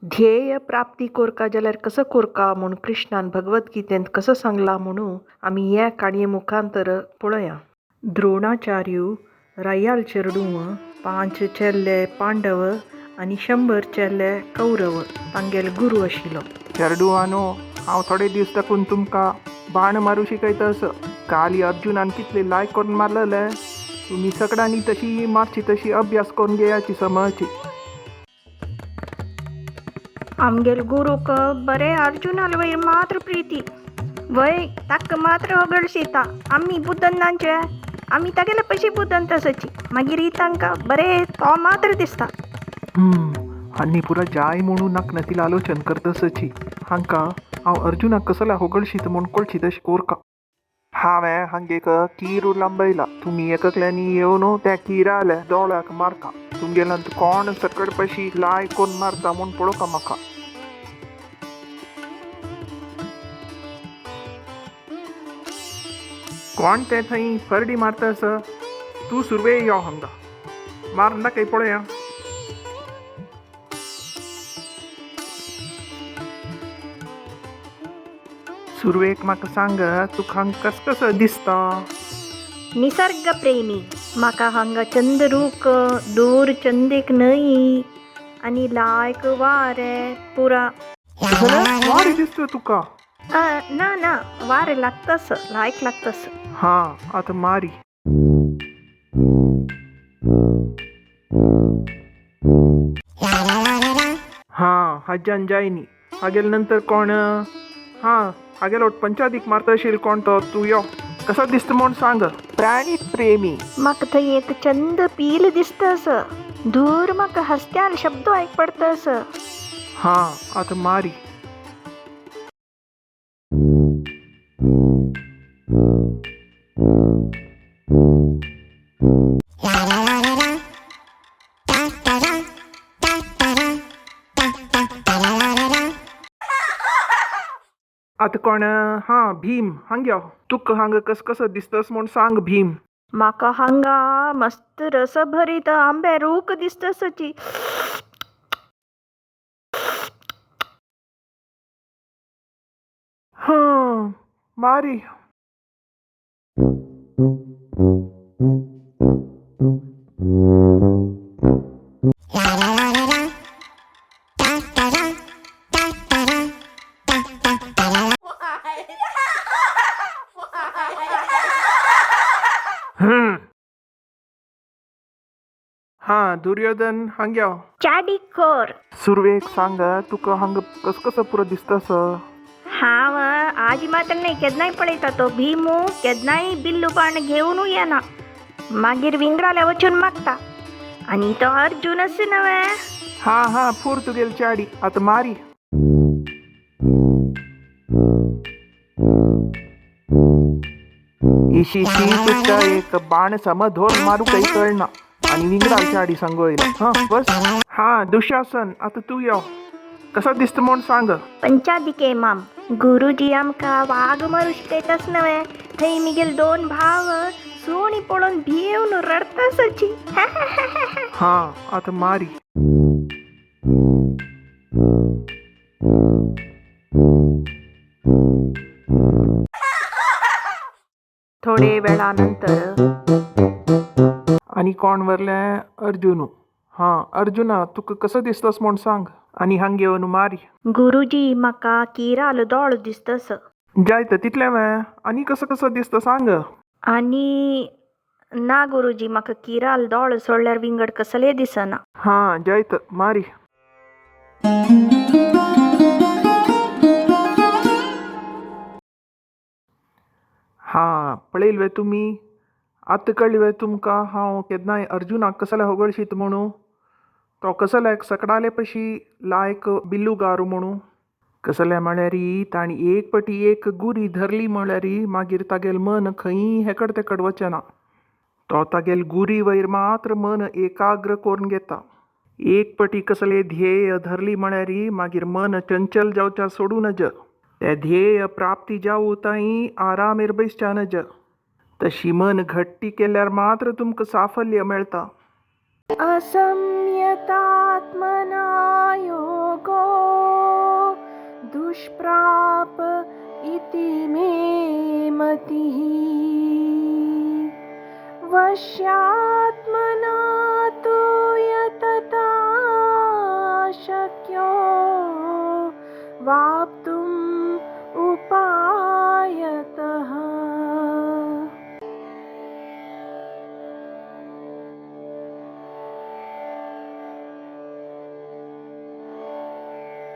ध्येय प्राप्ती कोरका जाल्यार कसो कोरका म्हूण कृष्णान भगवद्गीतेंत कसो सांगलां म्हणू आमी हे काणये मुखांतर पळोवया. द्रोणाचार्य रायाल चेडूं 5 चेल्ले पांडव आनी 100 चेल्ले कौरव तांगेल गुरू आशिल्लो. चेडवानो, हांव थोडे दीस ताकून तुमकां बाण मारू शिकयता. काली अर्जुनान कितले लायक करून मारलेले, तुमी सगळ्यांनी तशी मारची तशी अभ्यास करून घेयाची समजची. आमगेल गुरूक बरे अर्जुनाल वयर मात्र प्रीती, वय ताका मात्र होगळशिता. आमी बुदनांचे आमी तागेले पयशे बुदन तसची, मागीर तांकां बरे तो मात्र दिसता. आनी पुरा जाय म्हणून नाकना आलोचन करतसची. हांकां हांव अर्जुनाक कसल्या होगळशीत म्हूण कळची तशी कोरका. हांवें हांगे एक कीर लांबयला, तुमी एककल्यांनी येवन त्या किराल्या दोळ्याक मारका. तुमगेल्यान कोण सकड पशी लाय कोण मारता म्हूण पळोवका म्हाका. कोण तें थंय फरडी मारता आसा? तूं सुरवे यो हांगा, मार नाका पळोवया. सुरवेक म्हाका सांग, तुका हांगा कस कसो दिसता? निसर्ग प्रेमी. म्हाका हांगा चंद्रूक, दूर चंदेक न्हंय आनी लायक वारें पुरा. वारें दिसता तुका? ना ना, वारें लागतास, लायक लागतास. हां, आतां मारी. हां, हाज्यान जायनी. हागेल नंतर कोण? हां, हागेलो पंचादीक मारता आशिल्लो कोण तो? तूं यो, कसो दिसता म्हूण सांग. प्राणी प्रेमी. म्हाका थंय एक चंद पील दिसता, दूर म्हाका हस्त्याल शब्द आयक पडता. हां, आतां मारी. आतां कोण? हां, भीम, हांग यो. तुका हांगा कस कसो दिसतस म्हूण सांग भीम. म्हाका हांगा मस्त रसभरीत आंबे रूख दिसतसची. हां, मारी. हां, दुर्योधन, हांग यो. चाडीखोर. सुरवेक सांग, तुका हांगा कस कसो पुरो दिसतस? हांव आज मात्र न्हय, केन्नाय पळयता तो भीमू केन्नाय बिल्लू बाण घेवनू येना, मागीर विंगडाल्या वचून मागता. आनी तो अर्जुनच नवे. हां हां, फूर तुगेली चाडी, आतां मारी. इशी तुका एक बाण सम धोर मारू काही कळना आनी विंगडाल चाडी सांगोयला. हां बस. हां दुशासन, आतां तूं यो, कसो दिसता म्हूण सांग. पंचादिके माम. गुरुजी आमकां वाग मारू शिकयतास नवे, थंय मिगेल 2 भाव सुणी पळोवन भियेवन रडतासची. हां, आतां मारी. थोडे वेळा नंतर आनी कोण वरलें? अर्जुनू. हां अर्जुना, तुका कसो दिसतस म्हूण सांग आनी हांग येवन मारी. गुरुजी, म्हाका किराल दोळ दिसतस. जायत तितलें वे? आनी कसो कसो दिसता सांग. आनी ना गुरुजी, म्हाका किराल दोळ सोडल्यार विंगड कसलें दिसना. हां जायत, मारी. हां पळयल वे तुमी? आतां कळ्ळी वे तुमकां हांव केन्नाय अर्जुनाक कसल्या होगळशीत म्हणू? तो कसल्याक सकडाले पशी लायक बिल्लू गारू म्हणू. कसल्या म्हळ्यारी ताणी एक पटी एक गुरी धरली म्हळ्यारी मागीर तागेल मन खंयी हेकड तेकड वचना. तो तागेल गुरी वयर मात्र मन एकाग्र करून घेता. एक पटी कसले ध्येय धरली म्हळ्यारी मागीर मन चंचल जावच्या सोडू नज. ते ध्येय प्राप्ती जावू ताई आरामेर बैसच्या नज. तशी मन घट्टी केल्यार मात्र तुमकां साफल्य मेळता. असंयतात्मना योगो दुष्प्राप इति मे मतिः। वश्यात्मना तु यतता शक्यो वाप्तुं